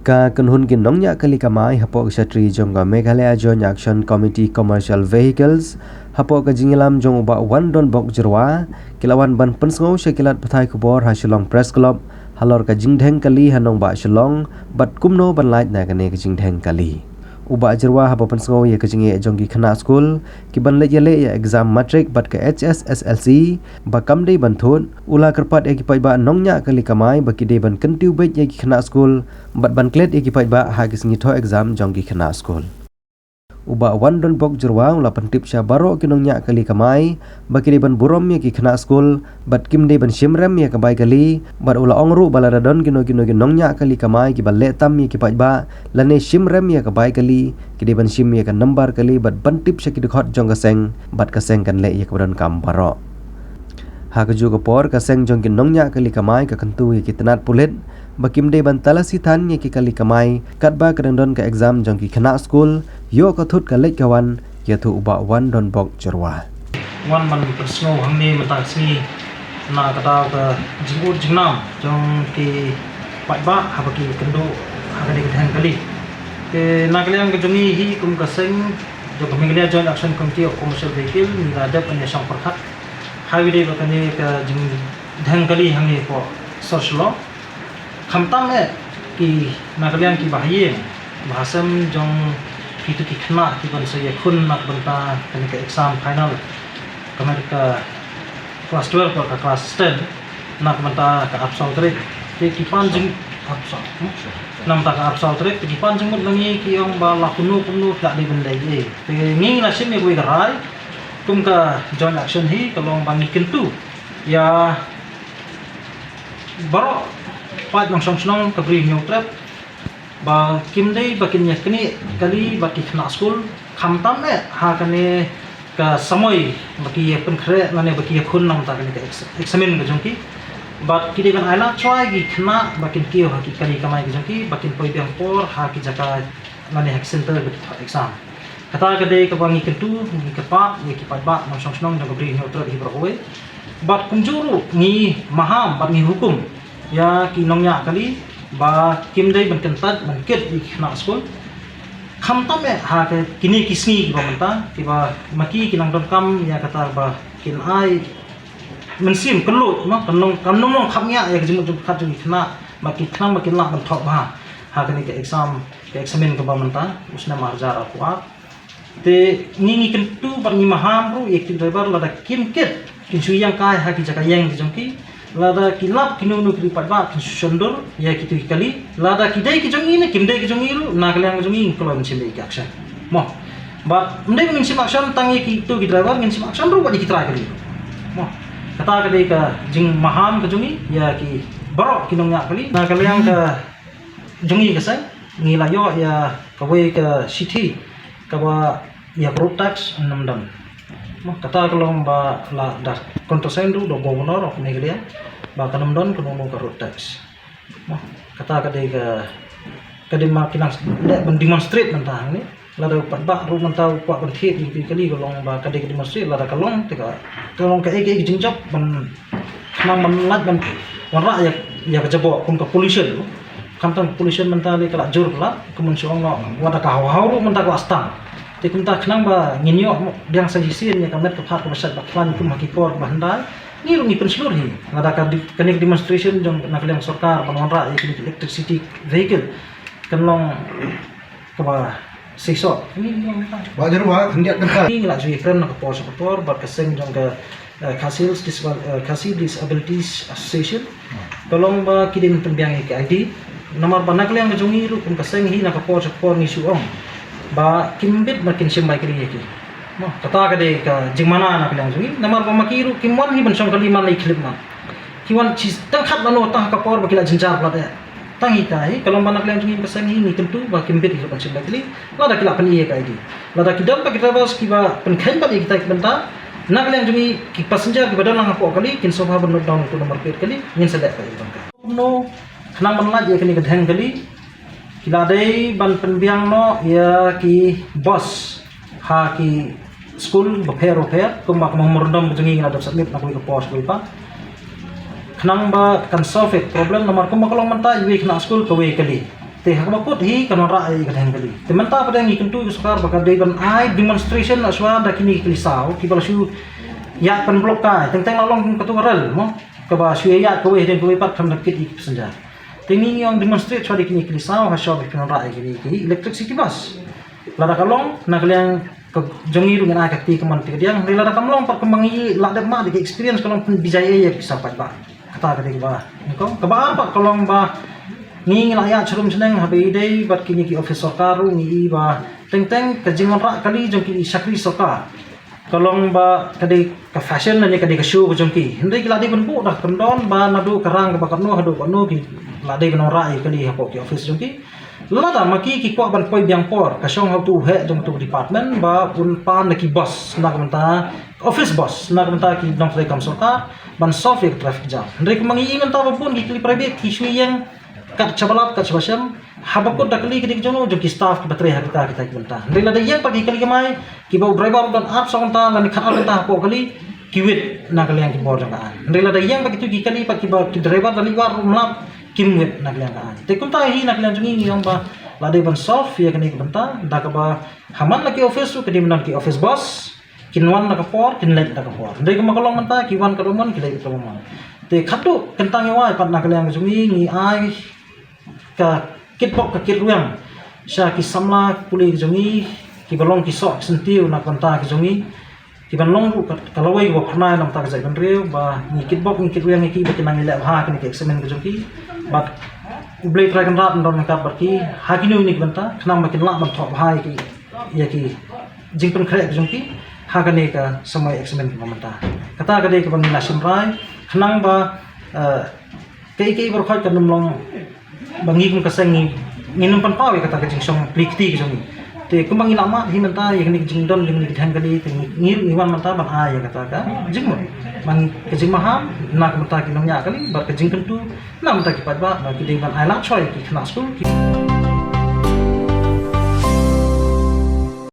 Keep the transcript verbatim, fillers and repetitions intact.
Ka kynhun ki nongñiah kali kamai hapoh ka shatri jong ka Meghalaya Joint Action Committee Commercial Vehicles, hapoh ka jingïalam jong u Bah Wandonbok Jyrwa, ki la wan ban pynsngew sha ki lad pathai khubor ha Shillong Press Club halor ka jingdheng kali ha nongbah Shillong bad kumno ban lait na kane ka jingdheng kali. U Bah Jyrwa haba pynsngew ïa ka jingeh jong ki khynnah skul ki ban leit ïaleh ïa exam matric bad ka H S S L C ba kam dei ban thut, u la kyrpad ïa ki paidbah nongñiah kali kamai ba ki dei ban kyntiew beit ïa ki khynnah skul bad ban klet ïa ki paidbah ha ki sngi thoh exam jong ki khynnah skul. U Bah Wandonbok Jyrwa u la pyntip sha baroh ki nongñiah kali kamai ba ki dei ban burom ïa ki khynnah skul bad kim dei ban shim rem ïa ka bai kali, bad u la ong ruh ba lada don kino kino ki nongñiah kali kamai kiba leh tam ïa ki paidbah lane shim rem ïa ka bai kali, ki dei ban shim ïa ka nambar kali bad ban tip sha ki dkhot jong ka seng bad ka seng kan leh ïa kaba donkam baroh. Ha kajuh ka por, ka seng jong ki nongñiah kali kamai ka kyntu ïa ki tnat pulit ba kim dei ban talasi than ïa ki kali kamai katba ka dang don ka exam jong ki khynnah skul, ïoh ka thut ka leit ka wan, ïathuh u Bah Wandonbok Jyrwa. Wan ban pynsngew hangne mynta ka sngi na ka daw ka jingud jingnam jong ki paidbah haba ki kynduh ha kane ka dheng kali. Te na ka liang ka jong ngi hi kum ka seng jong ka Meghalaya Joint Action Committee of Commercial Vehicle, ngi la dep ban ïashong pyrkhat ha kaba ïadei bad kane ka jingdheng kali hangne hapoh sor Shillong. Khamtam eh ki na ka liang kiba ha ïing ba ha sem jong kito ki khynnah ki ban sa ïakhun na ka bynta kane ka exam final, ka met ka class twelve bad ka class ten, na ka bynta ka arphew saw tarik. Te ki pan jing arphew saw, hmm? Na ka bynta ka arphew saw tarik, te ki pan jingmut na ngi ki ong ba la kumno kumno ki la dei ban leh ei. Te ngi la shim ïa kawei ka rai kum ka joint action hi, ka long ba ngi kyntu ïa baroh paid nongshong shnong ka Bri Hynñiewtrep ba kim dei ba kin ïa knieh kali bad ki khynnah skul, khamtam eh ha kane ka samoi ba ki ïa pynkhreh lane ba ki ïakhun na ka bynta kane ka ex-, examin ka jong ki. Bad ki dei ban ailad shuwa ïa ki khynnah ba kin kiew ha ki kali kamai ka jong ki, ba kin poi biang por ha ki jaka lane ha ki center ba ki thoh exam. Kata ka dei kaba ngi kyntu, ngi kyrpad ïa ki paidbah nongshong shnong jong ka Bri Hynñiewtrep hi baroh kawei. Bad kumjuh ruh ngi maham bad ngi hukum ïa ki nongñiah kali ba kim dei ban kyntait ban kit ïa ki khynnah skul, khamtam eh ha ka kine ki sngi kiba mynta, kiba ma ki ki nang donkam ïa kata ba kin ai mynsiem kylluid, mo, kan long, kan long long khapngiah ïa ka jingmut jingpyrkhat jong ki khynnah, ba ki khnang ba kin lah ban thoh bha ha kane ka exam, ka examin kaba mynta u snem ar hajar arphew ar. Te ngi, ngi kyntu bad ngi maham ruh ïa ki driver, lada kim kit kin shu ïeng kai ha ki jaka ïeng ki jong ki, lada ki lap kino kino ki paidbah kin shu shon dur ïa kito ki kali, lada ki dei ki jong ngi ne kim dei ki jong ngi ruh, na ka liang ka jong ngi ngi kloi ban shim ïa ki action, mo. Bad ym dei ba ngin shim action tang ïa kito ki driver, ngin shim action ruh bad ïa ki trai kali, mo. Kata ka dei ka jingmaham ka jong ngi ïa ki baroh ki nongñiah kali. Na ka liang ka jong ngi ka seng, ngi la ïoh ïa kawei ka shithi kaba ïa ka road tax ym don. Mo, kata ka long ba la da countersend ruh da u Governor of Meghalaya ba kan ym don kano kano ka road tax. Mo, kata ka dei ka, ka dei ma ki nang leh ban demonstrate mynta hangne. Lada u paidbah ruh mynta u kwah ban thied ïa kito ki kali, ka long ba ka dei ka demonstrate, lada ka long te ka, ka long kaei kaei ka jingjop ban khnang ban lait ban wanrah ïa, ïa ka jaboh kum ka pollution ruh. Khamtam ka pollution mynta lei ka la jur palat, kumno shu ong noh, wat la ka haw haw ruh mynta ka la stang. Te kumta khnang ba ngin ïoh biang sa shisien ïa ka met ka phad kaba shait ba khlaiñ kum ha ki por ba hyndai, ngi ruh ngi pynshlur hi. Lada ka di-, kane ka demonstration jong na ka liang sorkar ban wanrah ïa kine ki electricity vehicle kan long kaba shisha. Bah Jyrwa, khyndiat kynta. Ngi la ju ïakren na ka por sha ka por bad ka seng jong ka, eh, Khasi Hills Disab-, eh, Khasi Disabilities Association. Ka long ba ki dei ban pynbiang ïa ki I D. Namar ba na ka liang ka jong ngi ruh kum ka seng hi na ka por sha ka por ngi shu ong ba kim bit ba kin shim bai kali ïa ki. Mo, kata ka dei ka jingmana na ka liang jong ngi. Namar ba ma ki ruh kim wan hi ban shong kali man la i khyllipmat. Ki wan shi tang khatlano tang ha ka por ba ki la jynjar palat eh. Tang hi ka hi, ka long ba na ka liang jong ngi ka seng hi ngi kyntu ba kim bit hi ban shim bai kali. Lada ki la pyni ïa ka I D. Lada ki don pat ki drivers kiba pynkheiñ pat ïa kita ki bynta, na ka liang jong ngi ki passenger kiba don lang hapoh kali kin sngewbha ban note down ïa ka number plate kali, ngin sa leh pat ïa ka bynta. Kumno khnang ban lait ïa kane ka dheng kali, ki la dei ban pynbiang noh ïa ki bus ha ki skul bapher bapher, kumba ka memorandum ka jong ngi ngi la dep submit na kawei ka por sha kawei pat. Khnang ba kan solve ïa ka problem, namar kumba ka long mynta iwei i khynnah skul kawei i kali. Te ha kaba kut hi kan wanrah ïa ka dheng kali. Te mynta pat ngi kyntu ïa ka sorkar ba ka dei ban ai demonstration la shuwa da kine ki kali saw kiba la shu ïaid pynblock kai, teng teng la long katu ka rel mo, kaba shu ïaid kawei hadien kawei pat khlem da kit ïa ki passenger. Te ngi ngi ong demonstrate shuwa da kine ki kali saw ha shuwa ba phin wanrah ïa kine ki electric city bus. Lada ka long na ka liang ka jong ngi ruh ngin ai ka kti ka mon kti ka diang. Hynrei lada kam long pat kumba ngi la dep mad da ka experience ka long pynbijai ïa ki saw paidbah. Kata ka dei kaba nyngkong. Kaba ar pat ka long ba ngi ngi la ïaid sharum shneng haba ïadei bad kine ki office sorkar ruh ngi i ba teng teng ka jingwanrah kali jong ki shakri sorkar ka long ba ka dei ka fashion lane ka dei ka show ka jong ki. Hynrei ki la dei ban buh da ka kyndon ba naduh ka rang kaba kano haduh kano ki la dei ban wanrah ïa kali hapoh ki office jong ki. Lada ma ki ki kwah ban poi biang por, ka shong ha utu u heh jong utu u department ba un pan da ki bus na ka bynta, office bus na ka bynta ki nongtrei kam sorkar ban solve ïa ka traffic jam. Hynrei kumba ngi i mynta ba bun ki kali private ki shu ïeng kat shaba lap kat shaba shem, haba kut da kali ka dei ka jong u jong ki staff kiba trei ha kita kita ki bynta. Hynrei lada ïeng pat ki kali kamai kiba u driver u don arphew saw kynta lane khatar kynta hapoh kali, ki wit na ka liang ki bor jong ka aiñ. Hynrei lada ïeng pat kitu ki kali pat kiba ki driver da leit wad ruh ym lap, kim wit na ka liang ka aiñ. Te kumta hi na ka liang jong ngi ngi ong ba la dei ban solve ïa kane ka bynta da kaba ha man la ki office ruh ka dei ban don ki office bus, kin wan na ka por kin leit na ka por. Hynrei kumba ka long mynta ki wan katba mon ki leit katba mon. Te khatduh kynta ngi wai pat na ka liang jong ngi ngi ai ka kitbok ka kitrwiang sha ki samla pule ki jong ngi kiba long ki soh ki syntiew na ka bynta ki jong ngi, kiban long ruh ka, ka lawei kaba phyrnai na ka bynta ka jaitbynriew ba ngi kitbok ngi kitrwiang ïa ki ba kin nang ïaleh bha ha kine ki eksamin ka jong ki. Bad U Blei Trai Kynrad un don ryngkat bad ki ha kine kine ki bynta khnang ba kin lah ban thoh bha ïa ki, ïa ki jingpynkhreh ka jong ki ha kane ka samoi eksamin kaba mynta. Kata ka dei kaba ngi la shim rai khnang ba, eh, kaei kaei baroh khoit kan ym long ba ngi kum ka seng ngi, ngin ym pynpaw ïa kata ka jingshong plie kti ka jong ngi. Te kumba ngi la mad hi mynta ïa kane ka jingdon jong kane ka dheng kali te ngi, ngi, ngi wan mynta ban ai ïa kata ka jingmut, ban ka jingmaham na ka bynta ki nongñiah kali bad ka jingkyntu na ka bynta ki paidbah ba ki dei ban ai lad shoi ïa ki khynnah skul ki